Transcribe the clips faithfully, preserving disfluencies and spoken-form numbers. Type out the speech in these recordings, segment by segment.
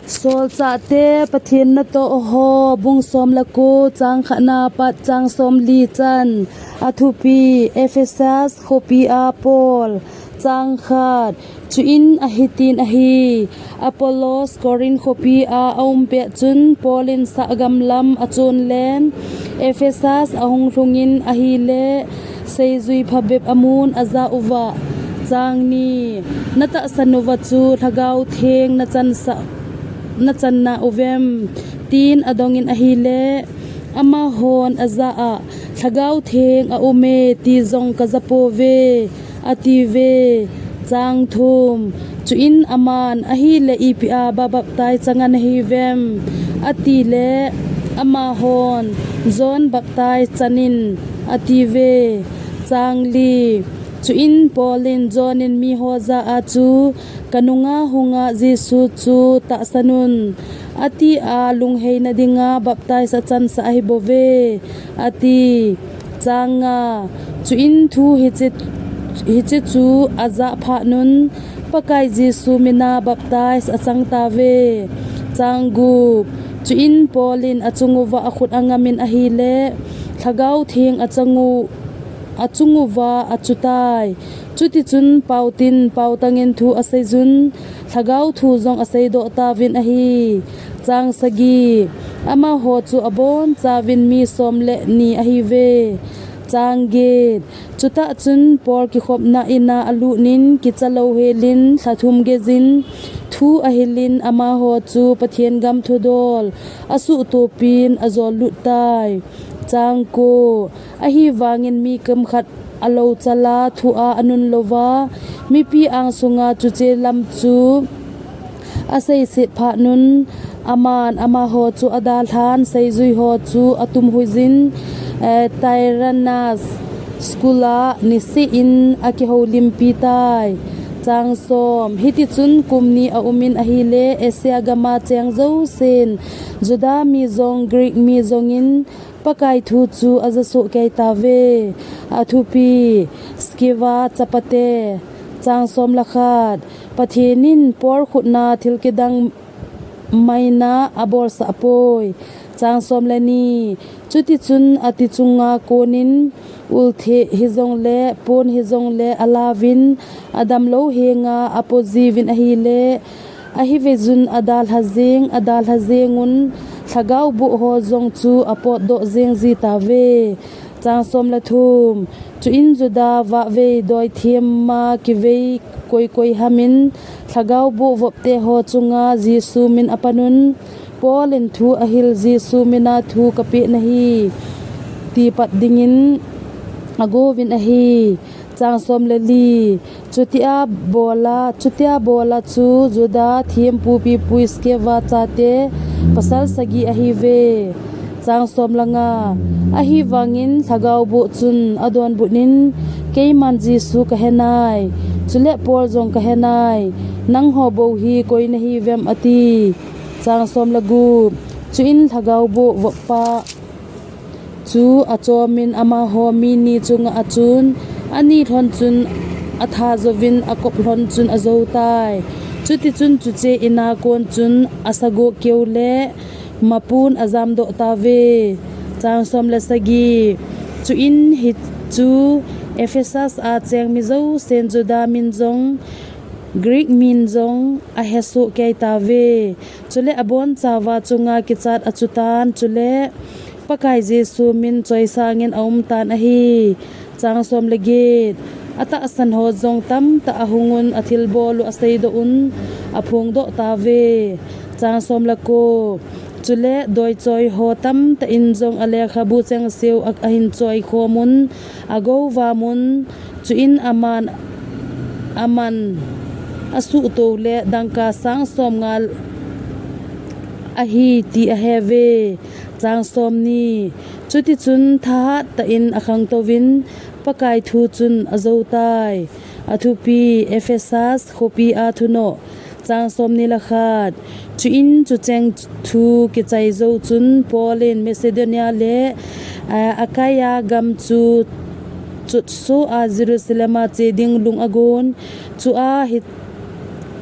Solchahte Pathen natoh ho, bung som le ko, chang khatna pat chang som li chan. Athupi: Ephesus khopi a Paul. Chang khat. Chuin ahitin ahi, Apollos Corinth khopi a aum pet chun Paul in sahgam lam achon len, Ephesus ahung lhungin ahile, seijui phabep amun ajah uva. Chang ni. Natahsan uva chu Lhagao Theng nachansah, nachan nauvem? Tin adongin ahile, amahon ajah a, Lhagao Theng aume ti jong kajah pouve, atiuve. Chang thum. Chuin aman, ahile ipi a ba baptize changa nahiuvem? Atile, amahon, John baptize chanin, atiuve. Chang li. Chuin Paul in John in miho jah a chu, kanunga hunga Jesu chu tahsan un, ati a lungheina dinga baptize achansah ahibouve, ati. Chang nga. Chuin thu hiche, hiche chu ajah phat un, Pakai Jesu mina baptize achang tauve. Chang gup. Chuin Paul in achung uva akhut angamin ahile, Lhagao Theng achang u, achung uva achutai. Chutichun pautin, pautangin thu aseijun, Lhagao thu jong aseidoh tauvin ahi. Chang sagi. Amaho chu abonchauvin mi som le ni ahiuve. Chang get. Chutah chun Paul kikhopna ina alutnin, kicha louhelin, lha thum geijin, thu ahilin, amaho chu Pathen gam thudol asuhtopin ajol lut tai. Chang ko. Ahivangin mi kimkhat alou chal a, thu a anun louva, mipi angsunga chuche lam chu aseiset phat un, aman amaho chu adalhan, seijui ho chu atum huijin, eh, Tyrannus school a niseh in akihoulimpi tai. Chang som. Hitichun kum ni aumin ahile, Asia gama cheng jousen, Juda mi jong, Greek mi jongin, Pakai thu chu ajasoh kei tauve. Athupi: Skeva chapate. Chang som le khat. Pathen in Paul khutna thil kidang maina abolsah poi. Chang som le ni. Chutichun ati chunga konin, ultheh hijongle, pon hijongle alauvin, adamlou henga apojiuvin ahile, ahiveijun adalha jeng, adalha jengun, Lhagao boh ho jong chu apotdoh jeng ji tauve. Chang som le thum. Chuin Juda vahvei doithem ma kivei koi koi hamin, Lhagao boh vopte ho chunga Jesu min apanun, Paul in thu ahil, Jesu mina thu kapeh nahi, ti pat dingin agouvin ahi. Chang som le li. Chutia bola, chutia bola chu Juda thempu pipu Skeva chate pasal sagi ahiuve. Chang som le nga. Ahivangin Lhagao boh chun adonbutnin, keiman Jesu kahenai, chule Paul jong kahenai, nangho bou hi koi nahiuvem, ati. Chang som le gup. Chuin Lhagao boh voppa chu achomin amaho mi ni chunga achun, ani lhon chun atha jouvin akop lhon chun ajou tai. Chutichun chuche ina kon chun asagoh keu le mapun ajamdoh tauve. Chang som le sagi. Chuin hichu Ephesus a cheng mi jousen Juda min jong, Greek min jong ahesoh kei tauve. Chule abonchauva chunga kichat achutan, chule Pakai Jesu min choisangin aumtan ahi. Chang som le get. Atahsan ho jong tamtah ahungun, athilbol u aseidoh un, aphongdoh tauve. Chang som le ko. Chule doichoi ho tamtah in jong alekhabu chengseu a, ahin choikhomun, agouvamun, chuin aman, aman asuhto le dangka sang som nga ahi ti aheuve. Chang som ni. Chutichun thahat tah in akhangtouvin, Pakai thu chun ajoutai. Athupi: Ephesus khopi a thunoh. Chang som ni le khat. Chuin chucheng thu kichai jou chun Paul in Macedonia le, a, Achaia gam chu chotsoh a Jerusalem a che ding lung agon. Chua hi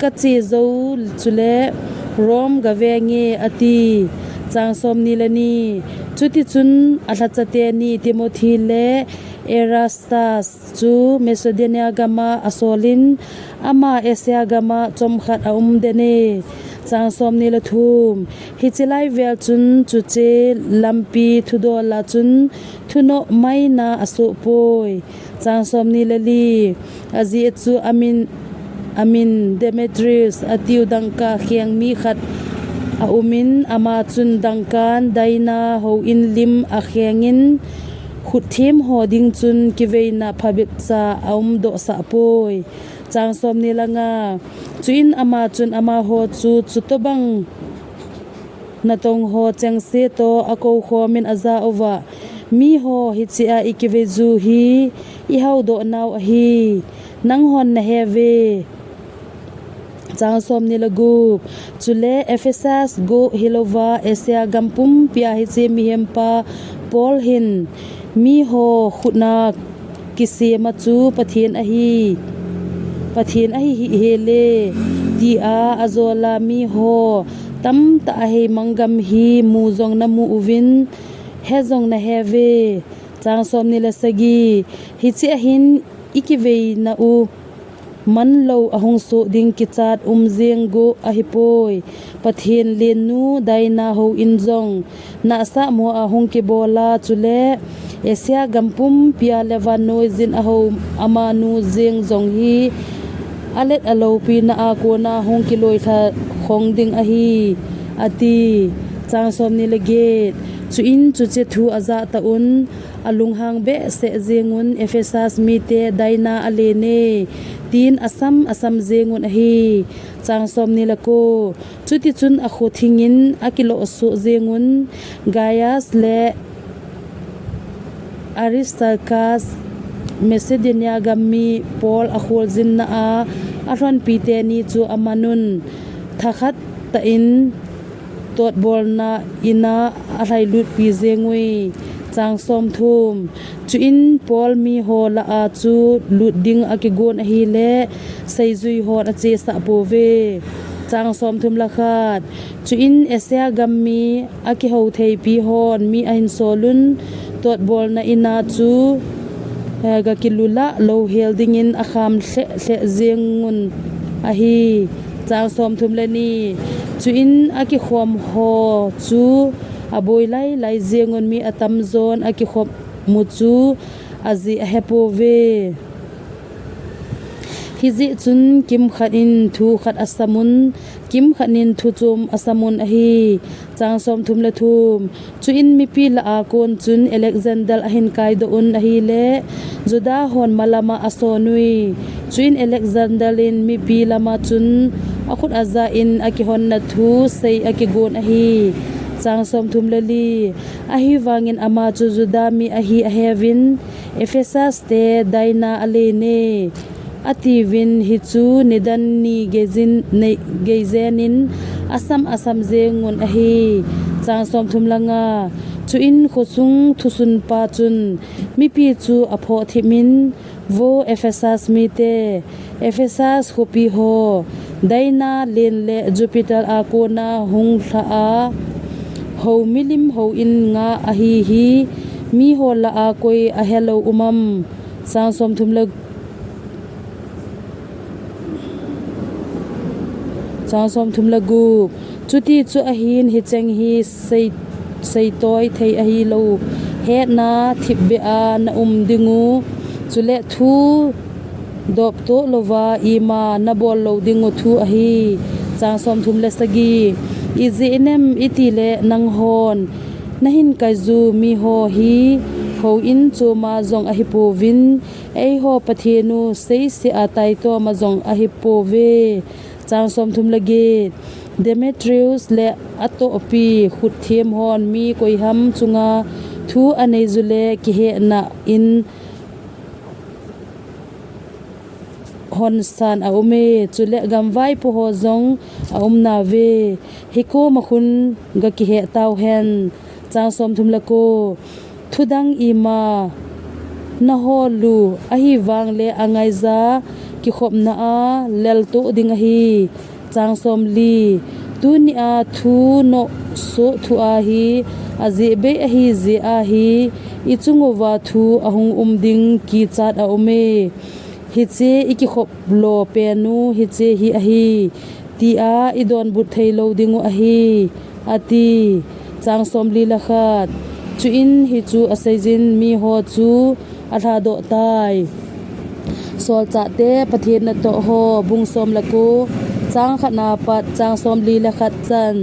kache jou chule Rome gavenge, ati. Chang somni le ni. Chutichun alhacha teni Timothy le Erastus chu Macedonia gama asolin, ama Asia gama chomkhat aumdene. Chang somni le thum. Hiche lai vel chun chuche lampi thudola chun thunoh maina asohpoi. Chang somni le li. Ajeh chu amin, amin Demetrius atiu dangka kheng mi khat aumin, ama chun dangkan Diana houin lim akhengin, khutthim ho ding chun kiveina phabepcha aumdohsahpoi. Chang somni le nga. Chuin ama chun amaho chu chutobang natong ho chengse toh akoukhomin ajah uva, miho hichea ikiveiju hi ihaodoh nau ahi, nanghon naheuve. Chang somni le gup. Chule Ephesus go hilouva Asia gam pumpia hiche mihempa Paul hin, miho khutna kisema chu Pathen ahi, Pathen ahi hihele, tia ajola miho tamtah aheimang gam hi mu jong namu uvin, he jong naheuve. Chang somni le sagi. Hichea hin ikiveina u manlou ahung soh ding kichat umjeng go ahipoi. Pathen lennu Diana houin jong nahsahmo ahung kibola, chule Asia gam pumpia le vannoiyin ahou amanu jeng jong hi alet aloupina a kona hung kiloilha khong ding ahi, ati. Chang somni le get. Chuin chuche thu ajah tah un, alunghang behseh jengun, Ephesus mite Diana alene, tin asam asam jengun ahi. Chang somni le ko. Chutichun akhothingin akilohsoh jengun, Gaius le Aristarchus Macedonia gam mi Paul akholjinna a alhonpi teni chu amanun, thakhat tah in totbolna ina alhailutpi jengui. Chang somthum. Chuin Paul miho lah a chu lut ding akigon ahile, seijui hon achesah pouve. Chang somthum le khat. Chuin Asia gam mi akihou theipi hon mi ahin solun, totbolna ina chu, eh, gakilulha louhel dingin akham lheh lheh jengun ahi. Chang somthum le ni. Chuin akikhom ho chu aboi lailai jengun, mi atamjon akikhop mu chu ajeh ahepouve. Hijeh chun kimkhat in thu khat asamun, kimkhat in thu chom asamun ahi. Chang somthum le thum. Chuin mipi lah a kon chun Alexander ahin kaidoh un ahile, Juda hon malama asonui. Chuin Alexander in mipi lama chun akhut ajah in akihonna thu sei akigon ahi. Chang somthum le li. Ahivangin ama chu Juda mi ahi aheuvin, Ephesus te Diana alene, atiuvin, hichu nidan ni geijin, nei, geijenin asam asam jengun ahi. Chang somthum le nga. Chuin khosung thusunpa chun mipi chu aphoh thimin, Vo Ephesus mite, Ephesus khopi ho, Diana len le Jupiter a kona hung lha a hou milim houin nga ahi hi, miho lah a koi ahelou umam? Chang somthum le, chang somthum le gup. Chuti chu ahin, hicheng hi sei, seitoi thei ahilou hetna thipbeh a naum dingu, chule thu doptoh louva ima nabol lou dingu thu ahi. Chang somthum le sagi. Ijeh inem itile nanghon nahin kaiju miho hi houin choma jong ahipouvin, eiho Pathen u seisea taitoma jong ahipouve. Chang somthum le get. Demetrius le atohpi khutthim hon mi koiham chunga thu aneiju le kihehna in honsan aume, chule gamvaipo ho jong aumnauve. Hikoma khun gakiheh tauhen. Chang somthum le ko. Thudang ima nahol u ahivangle angaija kikhopna a leltoh ding ahi. Chang somli. Tunia thu nohsoh thu ahi, ajehbei ahi jeh ahi, ichunguva thu ahung um ding kichat aume. Hiche ikikhop lo penu hiche hi ahi, tia idonbut thei lou dingu ahi, ati. Chang somli le khat. Chuin hichu aseijin miho chu alhadoh tai. Solchahte Pathen natoh ho, bung som le ko, chang khat na pat chang somli le khat chan.